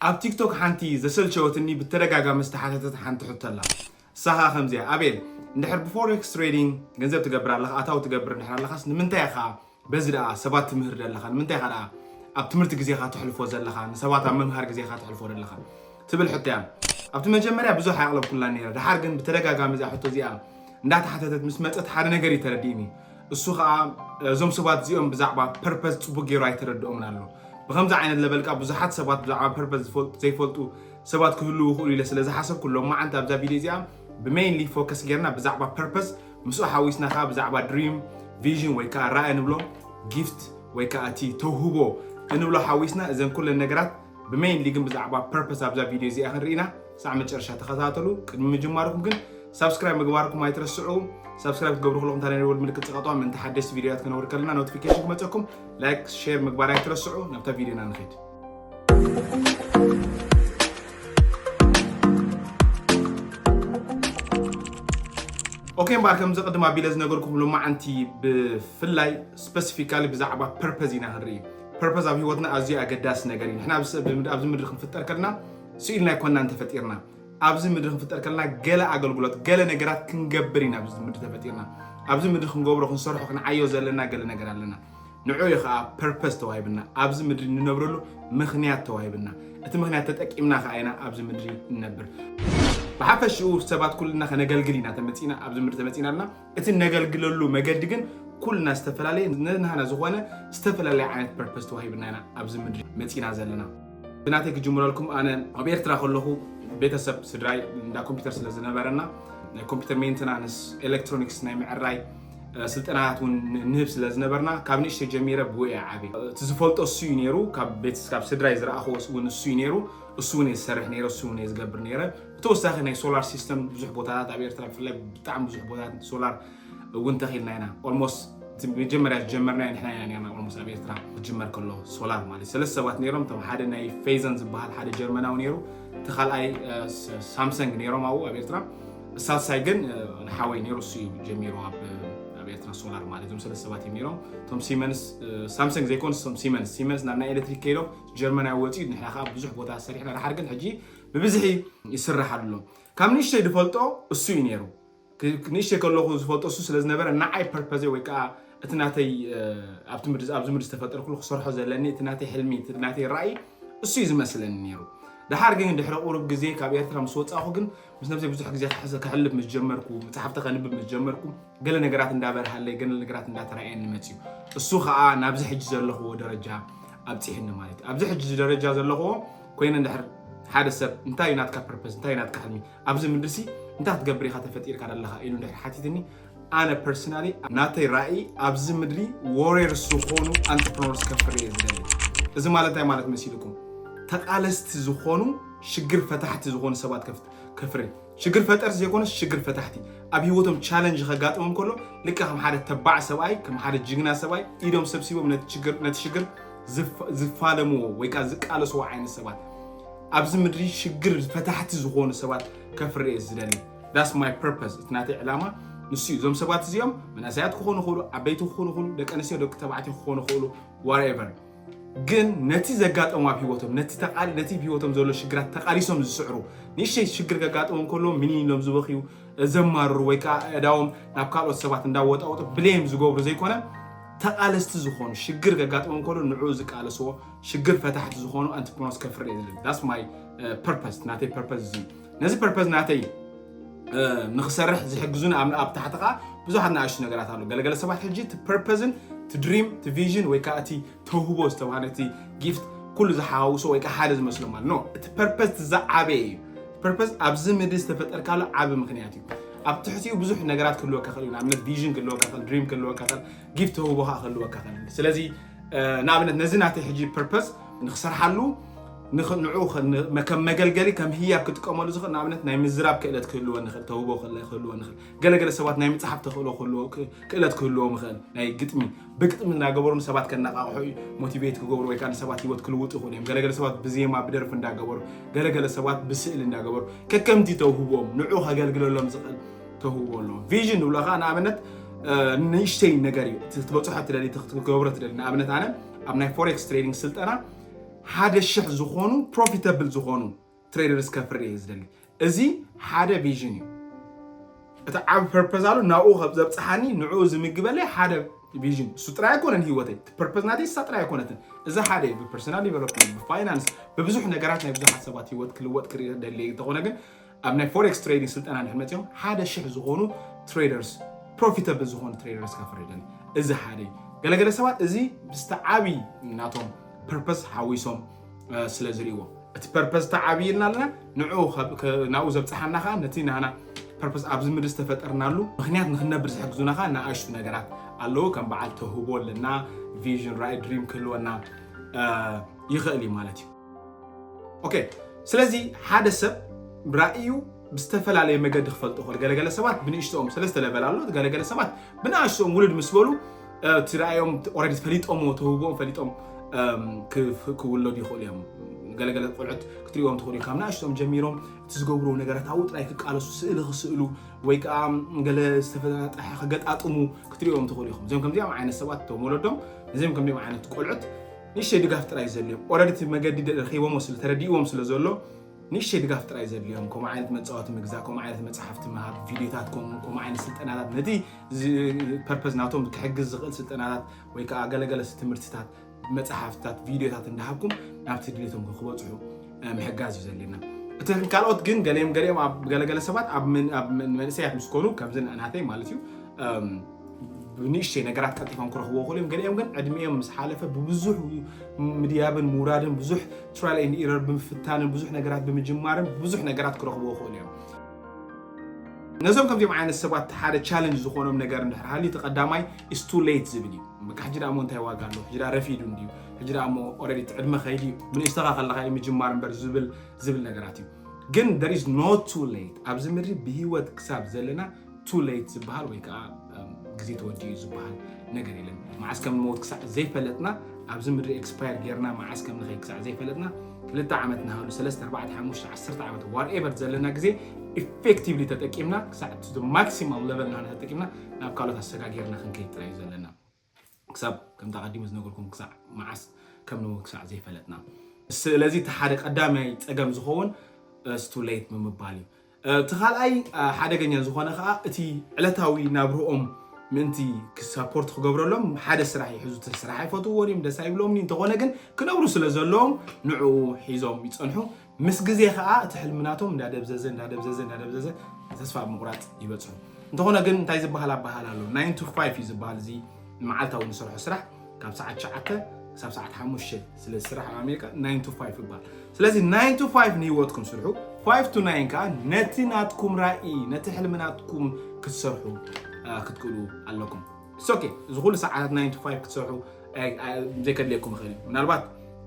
ኣብ ቲክቶክ ሓንቲ ዘሰልቸወትኒ ብተደጋጋሚ ዝተሓተተት ሓንቲ ሕቶ ኣላ። እሳ ኸኣ ከምዚኣ፣ ኣቤል፣ እንድሕር ብፎሬክስ ትሬዲንግ ገንዘብ ትገብር ኣለኻ፣ ኣታዊ ትገብር እንድሕር ኣለኻስ፣ ንምንታይ ኢኻ በዚ ደኣ ሰባት ትምህር ዘለኻ? ንምንታይ ኢኻ ደኣ ኣብ ትምህርቲ ግዜኻ ተሕልፎ ዘለኻ? ንሰባት ኣብ ምምሃር ግዜኻ ተሕልፎ ዘለኻ? ትብል ሕቶ እያ። ኣብቲ መጀመርያ ብዙሕ ኣየቕለብኩላን ነይረ። ደሓር ግን ብተደጋጋሚ እዛ ሕቶ እዚኣ እንዳተሓተተት ምስ መጸት ሓደ ነገር እዩ ተረዲእኒ። እሱ ኸኣ እዞም ሰባት እዚኦም ብዛዕባ ፐርፐስ ጽቡቅ ገይሩ ኣይተረድኦምን ኣሎ። ብኸምዚ ዓይነት ለበልካ ብዙሓት ሰባት ብዛዕባ ፐርፐስ ዝፈልጡ ዘይፈልጡ ሰባት ክህልዉ ይኽእሉ ኢለ ስለ ዝሓሰብኩ ሎማዓንቲ ኣብዛ ቪድዮ እዚኣ ብሜይንሊ ፎከስ ጌርና ብዛዕባ ፐርፐስ ምስኡ ሓዊስና ኸኣ ብዛዕባ ድሪም ቪዥን ወይ ከኣ ራእይ ንብሎ ጊፍት ወይ ከኣ እቲ ተውህቦ እንብሎ ሓዊስና እዘን ኩለን ነገራት ብሜይንሊ ግን ብዛዕባ ፐርፐስ ኣብዛ ቪድዮ እዚኣ ክንርኢና ሳዕ መጨረሻ ተኸታተሉ። ቅድሚ ምጅማርኩም ግን ሳብስክራይብ ምግባርኩም ኣይትረስዑ። ሳብስክራይብ ክትገብሩ ከለኹም እንታይ ናይ ደወል ምልክት ጽቐጥዋ ምእንቲ ሓደሽቲ ቪድዮታት ክነውር ከለና ኖቲፊኬሽን ክመጸኩም ላይክ ሼር ምግባር ኣይትረስዑ። ናብታ ቪድዮና ንኸይድ። ኦኬ እምበኣር ከምዚ ቅድም ኣቢለ ዝነገርኩም ሎማዓንቲ ብፍላይ ስፐሲፊካሊ ብዛዕባ ፐርፐዝ ኢና ክንርኢ። ፐርፐዝ ኣብ ህይወትና ኣዝዩ ኣገዳሲ ነገር እዩ። ንሕና ኣብዚ ምድሪ ክንፍጠር ከለና ስኢልና ኣይኮንናን ተፈጢርና። ኣብዚ ምድሪ ክንፍጠር ከለና ገለ ኣገልግሎት ገለ ነገራት ክንገብር ኢና ኣብዚ ምድሪ ተፈጢርና። ኣብዚ ምድሪ ክንገብሮ ክንሰርሖ ክንዓዮ ዘለና ገለ ነገር ኣለና። ንዑ እዩ ከዓ ፐርፐስ ተዋሂብና። ኣብዚ ምድሪ ንነብረሉ ምኽንያት ተዋሂብና። እቲ ምኽንያት ተጠቂምና ከዓ ኢና ኣብዚ ምድሪ ንነብር። ብሓፈሽኡ ሰባት ኩልና ከነገልግል ኢና ተመፂና ኣብዚ ምድሪ ተመፂና ኣለና። እቲ ነገልግለሉ መገዲ ግን ኩልና ዝተፈላለየ ነናሃና ዝኾነ ዝተፈላለየ ዓይነት ፐርፐስ ተዋሂብና ኢና ኣብዚ ምድሪ መፂና ዘለና። ብናተይ ክጅምረልኩም ኣነ ኣብ ኤርትራ ከለኹ ቤተሰብ ስድራይ እንዳ ኮምፒውተር ስለ ዝነበረና ናይ ኮምፒውተር ሜንተናንስ ኤሌክትሮኒክስ ናይ ምዕራይ ስልጠናታት እውን ንህብ ስለ ዝነበርና ካብ ንእሽተይ ጀሚረ ብኡ እየ ዓብየ። እቲ ዝፈልጦ እሱ እዩ ነይሩ። ካብ ቤት ካብ ስድራይ ዝረኣኽዎ እውን እሱ እዩ ነይሩ። እሱ እውን እየ ዝሰርሕ ነይረ፣ እሱ እውን እየ ዝገብር ነይረ። ብተወሳኺ ናይ ሶላር ሲስተም ብዙሕ ቦታታት ኣብ ኤርትራ ብፍላይ ብጣዕሚ ብዙሕ ቦታታት ሶላር እውን ተኺልና ኢና። ኦልሞስት መጀመርያ ዝጀመርናዮ ንሕና ኢና ነርና። ኦልሞስት ኣብ ኤርትራ ክጅመር ከሎ ሶላር ማለት ሰለስተ ሰባት ነይሮም። እቶም ሓደ ናይ ፌዘን ዝበሃል ሓደ ጀርመናዊ ነይሩ። እቲ ካልኣይ ሳምሰንግ ነይሮም ኣብኡ ኣብ ኤርትራ። ሳልሳይ ግን ንሓወይ ነይሩ፣ እሱ እዩ ጀሚሩ ኣብ ኤርትራ ሶላር ማለት። እዞም ሰለስተ ሰባት እዮም ነይሮም። እቶም ሲመንስ ሳምሰንግ ዘይኮኑ እቶም ሲመንስ ሲመንስ ናብ ናይ ኤሌክትሪክ ከይዶም ጀርመናዊ ወፂኡ። ንሕና ከዓ ብዙሕ ቦታ ሰሪሕና። ደሓር ግን ሕጂ ብብዝሒ ይስራሕ ኣሎ። ካብ ንእሽተይ ዝፈልጦ እሱ እዩ ነይሩ። ንእሽተይ ከለኹ ዝፈልጦ እሱ ስለ ዝነበረ ንዓይ ፐርፐዘይ ወይ ከዓ እቲ ናተይ ኣብዚ ምድሪ ዝተፈጠርኩሉ ክሰርሖ ዘለኒ እቲ ናተይ ሕልሚ እቲ ናተይ ራእይ እሱ እዩ ዝመስለኒ ነይሩ። ደሓር ግን ድሕሪ ቁሩብ ግዜ ካብ ኤርትራ ምስ ወፃእኹ ግን ምስ ነብሰይ ብዙሕ ግዜ ክሕልፍ ምስ ጀመርኩ፣ መፅሓፍቲ ከንብብ ምስ ጀመርኩ ገለ ነገራት እንዳበርሃለይ ገለ ነገራት እንዳተራእየኒ መፅዩ። እሱ ከዓ ናብዚ ሕጂ ዘለኽዎ ደረጃ ኣብፂሕኒ ማለት እዩ። ኣብዚ ሕጂ ደረጃ ዘለኽዎ ኮይነ እንድሕር ሓደ ሰብ እንታይ እዩ ናትካ ፐርፐስ እንታይ እዩ ናትካ ሕልሚ ኣብዚ ምድርሲ እንታይ ክትገብር ኢኻ ተፈጢርካ ዘለኻ ኢሉ እንድሕር ሓቲትኒ ኣነ ፐርሰናሊ ናተይ ራእይ ኣብዚ ምድሪ ዎሬርስ ዝኾኑ ኣንትርፕረነርስ ከፍሪ እየ ዝደሊ። እዚ ማለት እንታይ ማለት መሲልኩም? ተቓለስቲ ዝኾኑ ሽግር ፈታሕቲ ዝኾኑ ሰባት ከፍሪ። ሽግር ፈጠርቲ ዘይኮነስ ሽግር ፈታሕቲ ኣብ ህይወቶም ቻለንጅ ከጋጥሞም ከሎ ልካ ከም ሓደ ተባዕ ሰብኣይ ከም ሓደ ጅግና ሰብኣይ ኢዶም ሰብሲቦም ነቲ ሽግር ዝፋለምዎ ወይ ከዓ ዝቃለስዎ ዓይነት ሰባት ኣብዚ ምድሪ ሽግር ፈታሕቲ ዝኾኑ ሰባት ከፍርየ ዝደሊ። That's my purpose። እቲ ናተይ ዕላማ ንሱ እዩ። እዞም ሰባት እዚኦም መናእሰያት ክኾኑ ይኽእሉ፣ ዓበይቲ ክኾኑ ይኽእሉ፣ ደቂ ኣንስትዮ ደቂ ተባዕትዮ ክኾኑ ይኽእሉ፣ ዋትኤቨር። ግን ነቲ ዘጋጠሙ ኣብ ህይወቶም ነቲ ተቃል ነቲ ህይወቶም ዘሎ ሽግራት ተቃሊሶም ዝስዕሩ ንእሽተይ ሽግር ከጋጥሞም ከሎ ምኒን ኢሎም ዝበኽዩ ዘማርሩ ወይ ከዓ እዳዎም ናብ ካልኦት ሰባት እንዳወጣወጡ ብሌም ዝገብሩ ዘይኮነ ተቃለስቲ ዝኾኑ ሽግር ከጋጥሞም ከሎ ንዕኡ ዝቃለስዎ ሽግር ፈታሕቲ ዝኾኑ ኣንትርፕረነርስ ከፍሪ እየ ዝደሊ። That's my purpose። ናተይ ፐርፐስ እዚ ነዚ ፐርፐስ ናተይ ንክሰርሕ ዝሕግዙን ኣብ ኣብ ታሕቲ ከዓ ብዙሓት ንኣሽቱ ነገራት ኣሎ። ገለገለ ሰባት ሕጂ እቲ ፐርፐስን እቲ ድሪም እቲ ቪዥን ወይ ከዓ እቲ ተውህቦ ዝተባሃለ እቲ ጊፍት ኩሉ ዝሓዋውሶ ወይ ከዓ ሓደ ዝመስሎ ማለት ኖ እቲ ፐርፐስ ዝዓበየ እዩ። ፐርፐስ ኣብዚ ምድሪ ዝተፈጠርካሉ ዓቢ ምክንያት እዩ። ኣብ ትሕቲኡ ብዙሕ ነገራት ክህልወካ ክእል እዩ። ንኣብነት ቪዥን ክህልወካ ክእል ድሪም ክህልወካ ክእል ጊፍት ተውህቦ ከዓ ክህልወካ ክእል። ስለዚ ንኣብነት ነዚ ናተይ ሕጂ ፐርፐስ ንክሰርሓሉ ንኡ ከም መገልገሊ ከም ህያብ ክጥቀመሉ ዝኽእል ንኣብነት ናይ ምዝራብ ክእለት ክህልወ ንኽእል ተውህቦ ክህልወ ንኽእል ገለገለ ሰባት ናይ ምፅሓፍ ተኽእሎ ክእለት ክህልዎም ይኽእል ናይ ግጥሚ ብግጥሚ እናገበሩ ንሰባት ከነቃቕሑ እዩ ሞቲቬት ክገብሩ ወይ ከዓ ንሰባት ህይወት ክልውጡ ይኽእሉ እዮም። ገለገለ ሰባት ብዜማ ብደርፊ እንዳገበሩ ገለገለ ሰባት ብስእሊ እንዳገበሩ ከከምቲ ተውህቦም ንዑ ከገልግለሎም ዝኽእል ተውህቦ ኣለዎም። ቪዥን ንብሎ ከዓ ንኣብነት ንእሽተይ ነገር እዩ ትበፅሖ ትደሊ ትገብሮ ትደሊ። ንኣብነት ኣነ ኣብ ናይ ፎሬክስ ትሬዲንግ ስልጠና ሓደ ሽሕ ዝኾኑ profitable ዝኾኑ traders ከፍሪ እየ ዝደሊ። እዚ ሓደ vision እዩ። እቲ ዓብ purpose ኣሎ፣ ናብኡ ከብ ዘብፅሓኒ፣ ንዕኡ ዝምግበለይ ሓደ vision። እሱ ጥራይ ኣይኮነን ህይወተይ። እቲ purpose ናተይ እሳ ጥራይ ኣይኮነትን። እዚ ሓደ እዩ። ብpersonal development፣ ብፋይናንስ፣ ብብዙሕ ነገራት ናይ ብዙሓት ሰባት ህይወት ክልወጥ ክርኢ ደልየ እንተኾነ ግን ኣብ ናይ forex trading ስልጠና እንድሕር መፂኦም ሓደ ሽሕ ዝኾኑ traders፣ profitable ዝኾኑ traders ከፍሪ ደሊ። እዚ ሓደ እዩ። ገለገለ ሰባት እዚ ብዝተዓቢ ናቶም purpose ሓዊሶም ስለ ዝርእዎ፣ እቲ purpose ተዓብይና ኣለና። ንኡ ናብኡ ዘብፅሓና ከዓ ነቲ ናና purpose ኣብዚ ምድሪ ዝተፈጠርናሉ ምክንያት ንክነብር ዝሕግዙና ከዓ ንኣሽቱ ነገራት ኣለዉ። ከም በዓል ተህቦ ኣለና፣ vision፣ ራእይ፣ dream ክህልወና ይኽእል እዩ ማለት እዩ። Okay፣ ስለዚ ሓደ ሰብ ራእዩ ብዝተፈላለየ መገዲ ክፈልጦ ይኽእል። ገለገለ ሰባት ብንእሽቶኦም ሰለስተ level ኣሎ። ገለገለ ሰባት ብንኣሽቶኦም ውልድ ምስ በሉ እቲ ራእዮም already ፈሊጦምዎ፣ ተህቦኦም ፈሊጦም ክውለዱ ይኽእሉ እዮም። ገለገለ ቆልዑት ክትሪእዎም ትኽእሉ፣ ካብ ንኣሽቶኦም ጀሚሮም እቲ ዝገብርዎ ነገራት ኣብኡ ጥራይ ክቃለሱ፣ ስእሊ ክስእሉ ወይ ከዓ ገለ ዝተፈጣጠሐ ክገጣጥሙ ክትሪእዎም ትኽእሉ ኢኹም። እዚኦም ከምዚኦም ዓይነት ሰባት እቶም ወለዶም፣ እዚኦም ከምዚኦም ዓይነት ቆልዑት ንእሽተይ ድጋፍ ጥራይ ዘድልዮም። Already እቲ መገዲ ረኺቦሞ ስለ ተረዲእዎም ስለ ዘሎ ንእሽተይ ድጋፍ ጥራይ ዘድልዮም። ከምኡ ዓይነት መፃወቲ ምግዛእ፣ ከምኡ ዓይነት መፅሓፍቲ ምሃብ፣ ቪድዮታት ከምኡ፣ ከምኡ ዓይነት ስልጠናታት፣ ነቲ purpose ናቶም ክሕግዝ ዝኽእል ስልጠናታት ወይ ከዓ ገለገለ ትምህርትታት፣ መፅሓፍትታት፣ ቪድዮታት እንዳሃብኩም ናብቲ ድሌቶም ክበፅሑ ምሕጋዝ እዩ ዘድልየና። እቲ ካልኦት ግን ገሊኦም ገሊኦም ኣብ ገለገለ ሰባት ኣብ መንእሰያት ምስ ኮኑ ከምዚ ናተይ ማለት እዩ ብንእሽተይ ነገራት ቀልጢፎም ክረኽብዎ ይኽእሉ እዮም። ገሊኦም ግን ዕድሚኦም ምስ ሓለፈ ብብዙሕ ምድያብን ምውራድን ብዙሕ trial and error ብምፍታንን ብዙሕ ነገራት ብምጅማርን ብዙሕ ነገራት ክረኽብዎ ይኽእሉ እዮም። ነዞም ከምዚኦም ዓይነት ሰባት ሓደ challenge ዝኾኖም ነገር እንድሕር ሃልዩ እቲ ቀዳማይ is too late ዝብል እዩ። በቃ ሕጂ ደኣ እሞ እንታይ ዋጋ ኣለዎ? ሕጂ ደኣ ረፊዱ እንድዩ። ሕጂ ደኣ እሞ already እቲ ዕድመ ከይዱ እዩ። ብንእሽተኻ ከለኻ እዩ ምጅማር እምበር ዝብል ዝብል ነገራት እዩ። ግን there is no too late። ኣብዚ ምድሪ ብህይወት ክሳብ ዘለና too late ዝበሃል ወይ ከዓ ግዜ ተወዲኡ ዝበሃል ነገር የለን። መዓስ ከም ንመውት ክሳዕ ዘይፈለጥና፣ ኣብዚ ምድሪ expire ጌርና መዓስ ከም ንኸይድ ክሳዕ ዘይፈለጥና፣ ክልተ ዓመት ንሃሉ፣ ሰለስተ፣ ኣርባዕተ፣ ሓሙሽተ፣ ዓሰርተ ዓመት whatever ዘለና ግዜ effectively ተጠቂምና፣ ክሳዕ to the maximal level ናና ተጠቂምና ናብ ካልኦት ኣሰጋጊርና ክንከይድ ጥራይ እዩ ዘለና። ክሳብ ከምቲ ኣቐዲሙ ዝነገርኩም ክሳዕ መዓስ ከም ንመውት ክሳዕ ዘይፈለጥና። ስለዚ እቲ ሓደ ቀዳማይ ጸገም ዝኸውን is too late ምምባል እዩ። እቲ ካልኣይ ሓደገኛ ዝኾነ ከዓ እቲ ዕለታዊ ናብርኦም ምእንቲ ክሳፖርት ክገብረሎም ሓደ ስራሕ ይሕዙ። እቲ ስራሕ ኣይፈትውዎን እዮም፣ ደስ ኣይብሎምን እዩ። እንተኾነ ግን ክነብሩ ስለ ዘለዎም ንዕኡ ሒዞም ይፀንሑ። ምስ ግዜ ከዓ እቲ ሕልሚ ናቶም እንዳደብዘዘ እንዳደብዘዘ እንዳደብዘዘ ተስፋ ኣብ ምቁራፅ ይበፅሑ። እንተኾነ ግን እንታይ ዝበሃል ኣበሃል ኣሎ? Nine to five እዩ ዝበሃል እዚ መዓልታዊ ንሰርሖ ስራሕ ካብ ሰዓት ትሽዓተ ክሳብ ሰዓት ሓሙሽተ ስለ ዝስራሕ ኣብ ኣሜሪካ nine to five ይበሃል። ስለዚ nine to five ንህይወትኩም ስርሑ፣ five to nine ከዓ ነቲ ናትኩም ራኢ ነቲ ሕልሚ ናትኩም ክትሰርሑ ክትክእሉ ኣለኩም። ሶኬ እዚ ኩሉ ሰዓታት nine to five ክትሰርሑ ዘይከድልየኩም ይኽእል እዩ። ምናልባት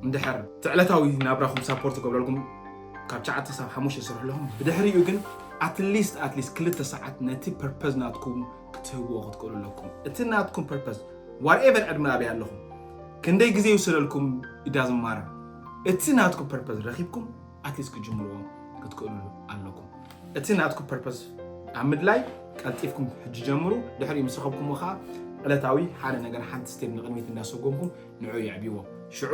እንድሕር እቲ ዕለታዊ ናብራኹም ሳፖርት ክገብረልኩም ካብ ትሽዓተ ክሳብ ሓሙሽተ ዝሰርሑ ኣለኹም። ብድሕሪኡ ግን at least at least ክልተ ሰዓት ነቲ ፐርፐዝ ናትኩም ክትህብዎ ክትክእሉ ኣለኩም። እቲ ናትኩም ፐርፐዝ whatever ዕድመ ኣበይ ኣለኹም፣ ክንደይ ግዜ ይውሰደልኩም it doesn't matter። እቲ ናትኩም ፐርፐዝ ረኺብኩም at least ክጅምርዎ ክትክእሉ ኣለኩም። እቲ ናትኩም ፐርፐዝ ኣብ ምድላይ ቀልጢፍኩም ሕጂ ጀምሩ። ድሕሪኡ ምስ ረኸብኩምዎ ከዓ ዕለታዊ ሓደ ነገር ሓንቲ ስቴፕ ንቕድሚት እንዳሰጎምኩም ንዑ የዕብይዎ። ሽዑ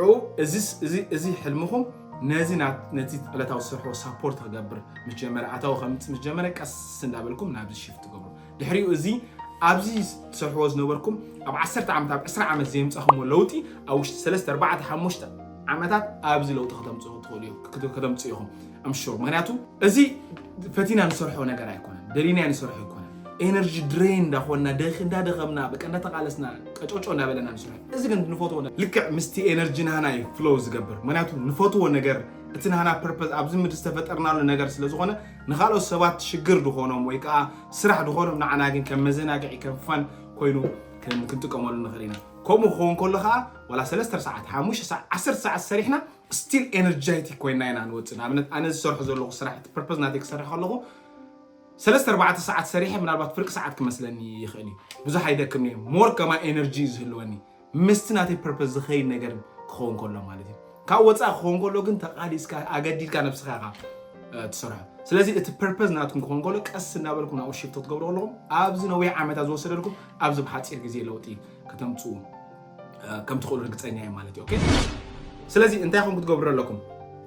እዚ ሕልምኹም ነዚ ነቲ ዕለታዊ ዝሰርሕዎ ሳፖርት ክገብር ምስ ጀመረ፣ ኣታዊ ከምፅእ ምስ ጀመረ ቀስ እንዳበልኩም ናብዚ ሽፍት ትገብሩ። ድሕሪኡ እዚ ኣብዚ ትሰርሕዎ ዝነበርኩም ኣብ ዓሰርተ ዓመት ኣብ ዕስራ ዓመት ዘየምፃኹምዎ ለውጢ ኣብ ውሽጢ ሰለስተ ኣርባዕተ ሓሙሽተ ዓመታት ኣብዚ ለውጢ ከተምፅኡ ትኽእሉ ከተምፅኡ ኢኹም። I'm sure። ምክንያቱ እዚ ፈቲና ንሰርሖ ነገር ኣይኮነን፣ ደሊና ንሰርሖ ኣይኮነን። ኤነርጂ ድሬን እንዳኾንና እንዳደኸምና በቃ እንዳተቃለስና ቀጮጮ እንዳበለና ንሰርሖ። እዚ ግን ንፈትዎ ልክዕ ምስቲ ኤነርጂ ናህና እዩ ፍሎው ዝገብር። ምክንያቱ ንፈትዎ ነገር እቲ ናህና ፐርፐዝ ኣብዚ ምድሪ ዝተፈጠርናሉ ነገር ስለ ዝኾነ ንካልኦት ሰባት ሽግር ድኾኖም ወይ ከዓ ስራሕ ድኾኖም ንዓና ግን ከም መዘናግዒ ከም ፋን ኮይኑ ክንጥቀመሉ ንኽእል ኢና። ከምኡ ክኸውን ከሎ ከዓ ዋላ ሰለስተ ሰዓት ሓሙሽተ ሰዓት ዓሰርተ ሰዓት ሰሪሕና ስቲል ኤነርጃይቲክ ኮይና ኢና ንወፅእ። ንኣብነት ኣነ ዝሰርሖ ዘለኹ ስራሕ እቲ ፐርፐዝ ናተይ ክሰርሕ ከለኹ ሰለስተ ኣርባዕተ ሰዓት ሰሪሐ ምናልባት ፍርቂ ሰዓት ክመስለኒ ይኽእል እዩ። ብዙሕ ኣይደክምን እየ። ሞር ከማ ኤነርጂ እዩ ዝህልወኒ ምስቲ ናተይ ፐርፐዝ ዝኸይድ ነገር ክኸውን ከሎ ማለት እዩ። ካብ ወፃኢ ክኸውን ከሎ ግን ተቓሊስካ ኣገዲድካ ነብስኻ ኢኻ ትሰርሖ። ስለዚ እቲ ፐርፐዝ ናትኩም ክኸውን ከሎ ቀስ እናበልኩም ናብኡ ሽፍቶ ትገብሩ ከለኹም ኣብዚ ነዊሕ ዓመታት ዝወሰደልኩም ኣብዚ ብሓፂር ግዜ ለውጢ ከተምፅኡ ከም ትኽእሉ ርግፀኛ እየ ማለት እዩ። ኦኬ፣ ስለዚ እንታይ ኢኹም ክትገብሩ ኣለኩም?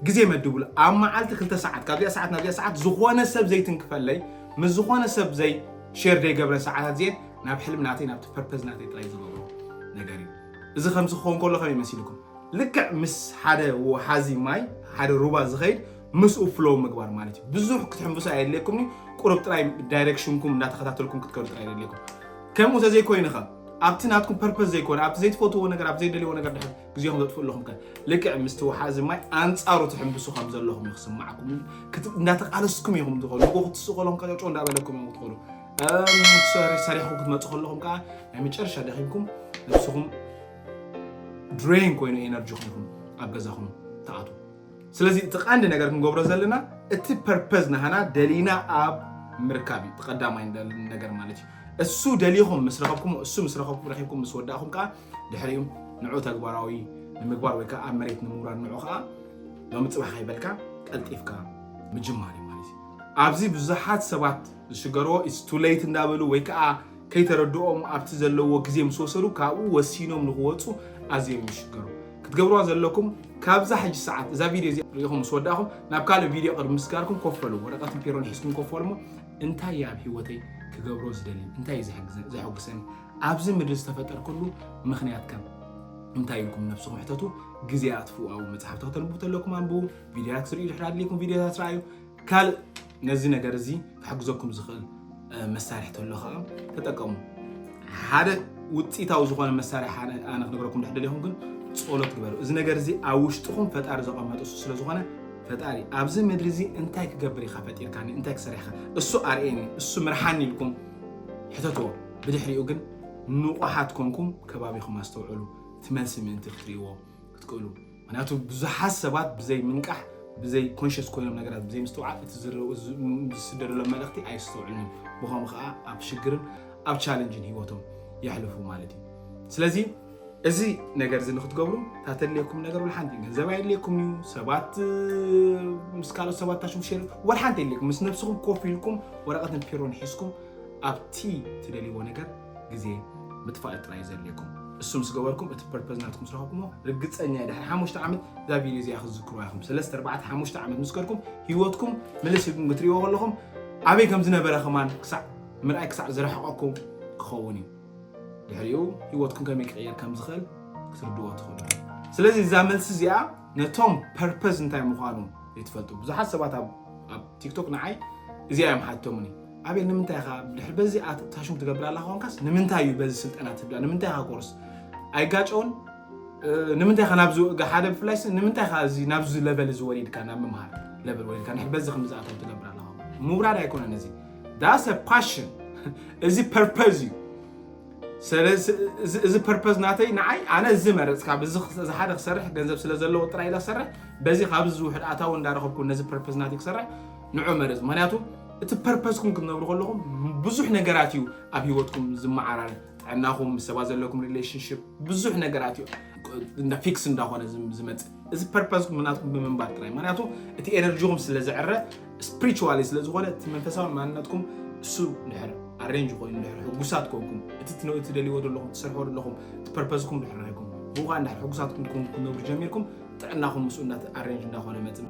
ግዜ መድብሉ። ኣብ መዓልቲ ክልተ ሰዓት፣ ካብዚኣ ሰዓት ናብዚኣ ሰዓት ዝኾነ ሰብ ዘይትንክፈለይ፣ ምስ ዝኾነ ሰብ ዘይ ሼር ዘይገብረ ሰዓታት እዚኤን ናብ ሕልም ናተይ፣ ናብቲ ፐርፐዝ ናተይ ጥራይ ዝገብሮ ነገር እዩ። እዚ ከምዚ ክኸውን ከሎ ከመይ መሲልኩም? ልክዕ ምስ ሓደ ወሓዚ ማይ፣ ሓደ ሩባ ዝኸይድ ምስኡ ፍሎው ምግባር ማለት እዩ። ብዙሕ ክትሕምብሱ ኣየድልየኩም እዩ። ቁሩብ ጥራይ ዳይሬክሽንኩም እንዳተኸታተልኩም ክትከዱ ጥራይ የድልየኩም። ከምኡ ተዘይኮይኑ ኸ ኣብቲ ናትኩም ፐርፐዝ ዘይኮነ፣ ኣብቲ ዘይትፈትዎ ነገር፣ ኣብ ዘይደልዎ ነገር ድሕር ግዜኹም ዘጥፍኡ ኣለኹም ከ ልክዕ ምስቲ ወሓዚ ማይ ኣንጻሩ ትሕምብሱ ከም ዘለኹም እዩ ክስማዕኩም። ክት- እንዳተቃለስኩም ኢኹም ትኸዱ። ንጎ ክትስኡ ከለኹም ቀጨውጨው እንዳበለኩም እዮም ትኸዱ። እም፣ ሰሪ- ሰሪሕኩም ክትመፁ ከለኹም ከዓ ናይ መጨረሻ ደኺምኩም ንስኹም ድሬን ኮይኑ ኤነርጂ ኮይንኩም ኣብ ገዛኹም ትኣትዉ። ስለዚ እቲ ቀንዲ ነገር ክንገብሮ ዘለና እቲ ፐርፐዝ ናህና ደሊና ኣብ ምርካብ እዩ። እቲ ቀዳማይ ነገር ማለት እዩ። እሱ ደሊኹም ምስ ረኸብኩም፣ እሱ ምስ ረኸብኩም ረኺብኩም ምስ ወዳእኹም ከዓ ድሕሪኡ ንዑ ተግባራዊ ንምግባር ወይ ከዓ ኣብ መሬት ንምውራድ ንዑ ከዓ ሎሚ ፅባሕ ከይበልካ ቀልጢፍካ ምጅማር እዩ ማለት እዩ። ኣብዚ ብዙሓት ሰባት ዝሽገርዎ it's too late እንዳበሉ ወይ ከዓ ከይተረድኦም ኣብቲ ዘለዎ ግዜ ምስ ወሰዱ ካብኡ ወሲኖም ንክወፁ ኣዝዮም ይሽገሩ። ክትገብርዋ ዘለኩም ካብዛ ሕጂ ሰዓት እዛ ቪድዮ እዚ ሪኢኹም ምስ ወዳእኹም ናብ ካልእ ቪድዮ ቅድሚ ምስጋርኩም ኮፍ በሉ። ወረቐትን ፔሮን ሒዝኩም ኮፍ በሉ እሞ እንታይ እየ ኣብ ህይወተይ ክገብሮ ዝደሊ? እንታይ እዩ ዘሕግዘ- ዘሐጉሰኒ? ኣብዚ ምድሪ ዝተፈጠርኩሉ ምኽንያት ከ እንታይ ኢልኩም ነብስኹም ሕተቱ። ግዜ ኣጥፍኡ። ኣብ መጽሓፍቲ ከተንብቡ ተለኩም ኣንብቡ። ቪድዮታት ክትርእዩ ድሕሪ ኣድልይኩም ቪድዮታት ረኣዩ። ካልእ ነዚ ነገር እዚ ክሕግዘኩም ዝኽእል እ፣ መሳርሒ ተሎ ከዓ ተጠቀሙ። ሓደ ውፅኢታዊ ዝኾነ መሳርሒ ኣነ ኣነ ክነግረኩም ድሕር ደሊኹም ግን ጸሎት ግበሩ። እዚ ነገር እዚ ኣብ ውሽጥኹም ፈጣሪ ዘቐመጠ እሱ ስለ ዝኾነ ፈጣሪ ኣብዚ ምድሪ እዚ እንታይ ክገብር ኢኻ ፈጢርካኒ እንታይ ክሰርሕ ኢኻ እሱ ኣርእየኒ እሱ ምርሓኒ ኢልኩም ሕተትዎ። ብድሕሪኡ ግን ንቑሓት ኮንኩም ከባቢኹም ኣስተውዕሉ። እቲ መልሲ ምእንቲ ክትርእይዎ ክትክእሉ። ምክንያቱ ብዙሓት ሰባት ብዘይ ምንቃሕ ብዘይ ኮንሽስ ኮይኖም ነገራት ብዘይ ምስትውዓል እቲ ዝረ- ዝ- ዝስደደሎም መልእኽቲ ኣይስተውዕልን። ብኸምኡ ከዓ ኣብ ሽግርን ኣብ ቻለንጅን ህይወቶም የሕልፉ ማለት እዩ። ስለዚ እዚ ነገር እዚ ንክትገብሩ ታተድልየኩም ነገር ወላ ሓንቲ ገንዘብ ኣየድልየኩም እዩ። ሰባት ምስ ካልኦት ሰባት ታሽሙ ሸር ወላ ሓንቲ የድልየኩም። ምስ ነብስኹም ኮፍ ኢልኩም ወረቐትን ፒሮን ሒዝኩም ኣብቲ ትደልይዎ ነገር ግዜ ምጥፋእ ጥራይ ዘድልየኩም። እሱ ምስ ገበርኩም እቲ ፐርፐዝ ናትኩም ስረኸብኩሞ ርግፀኛ እየ ድሕሪ ሓሙሽተ ዓመት እዛ ቪድዮ እዚኣ ክትዝክርዋ ኢኹም። ሰለስተ ኣርባዕተ ሓሙሽተ ዓመት ምስ ከድኩም ህይወትኩም ምልስ ኢልኩም ክትሪእዎ ከለኹም ኣበይ ከም ዝነበረ ከማን ክሳዕ ምርኣይ ክሳዕ ዝረሕቐኩም ክኸውን እዩ። ድሕሪኡ ህይወትኩም ከመይ ክቕየር ከም ዝኽእል ክትርድዎ ትኽእሉ። ስለዚ እዛ መልሲ እዚኣ ነቶም ፐርፐዝ እንታይ ምዃኑ ዘይትፈልጡ ብዙሓት ሰባት ኣብ ኣብ ቲክቶክ ንዓይ እዚኣ እዮም ሓቶምኒ። ኣቤል ንምንታይ ኢኻ ድሕሪ በዚ ኣት- ታሽሙ ትገብር ኣለኻ ኮንካስ ንምንታይ እዩ በዚ ስልጠና ትብላ ንምንታይ ኢኻ ኮርስ ኣይጋጨውን። እ፣ ንምንታይ ኢኻ ናብዚ ሓደ ብፍላይ ስ- ንምንታይ ኢኻ እዚ ናብዚ ለቨል እዚ ወሪድካ ናብ ምምሃር ለቨል ወሪድካ ንድሕሪ በዚ ከም ዝኣተው ትገብር ኣለኻ? ምውራድ ኣይኮነን እዚ ዳስ ፓሽን እዚ ፐርፐዝ እዩ። ስለዚ እዚ- እዚ ፐርፐዝ ናተይ ንዓይ ኣነ እዚ መረፅ ካብ እዚ ክስ- እዚ ሓደ ክሰርሕ ገንዘብ ስለ ዘለዎ ጥራይ ኢለ ክሰርሕ በዚ ካብዚ ዝውሕድ ኣታዊ እንዳረኸብኩ ነዚ ፐርፐዝ ናተይ ክሰርሕ ንዑ መረፅ። ምክንያቱ እቲ ፐርፐዝኩም ክትነብሩ ከለኹም ብዙሕ ነገራት እዩ ኣብ ህይወትኩም ዝመዓራረ። ጥዕናኹም ምስ ሰባት ዘለኩም ሪሌሽንሽፕ ብዙሕ ነገራት እዩ እንዳ ፊክስ እንዳኾነ ዝም- ዝመፅእ። እዚ ፐርፐዝኩም ናትኩም ብምንባር ጥራይ ምክንያቱ እቲ ኤነርጂኹም ስለ ዝዕረ ስፕሪቹዋሊ ስለ ዝኾነ እቲ መንፈሳዊ ማንነትኩም እሱ ድሕር ኣሬንጅ ኮይኑ ድሕር ሕጉሳት ኮንኩም እቲ ትነ- ትደልይዎ ዘለኹም ትሰርሕዎ ዘለኹም እቲ ፐርፐዝኩም ድሕር ረኺብኩም ብኡ ከዓ እንድሕር ሕጉሳት ክንኩም ክትነብሩ ጀሚርኩም ጥዕናኹም ምስኡ እንዳ ኣሬንጅ እንዳኾነ መፅእ።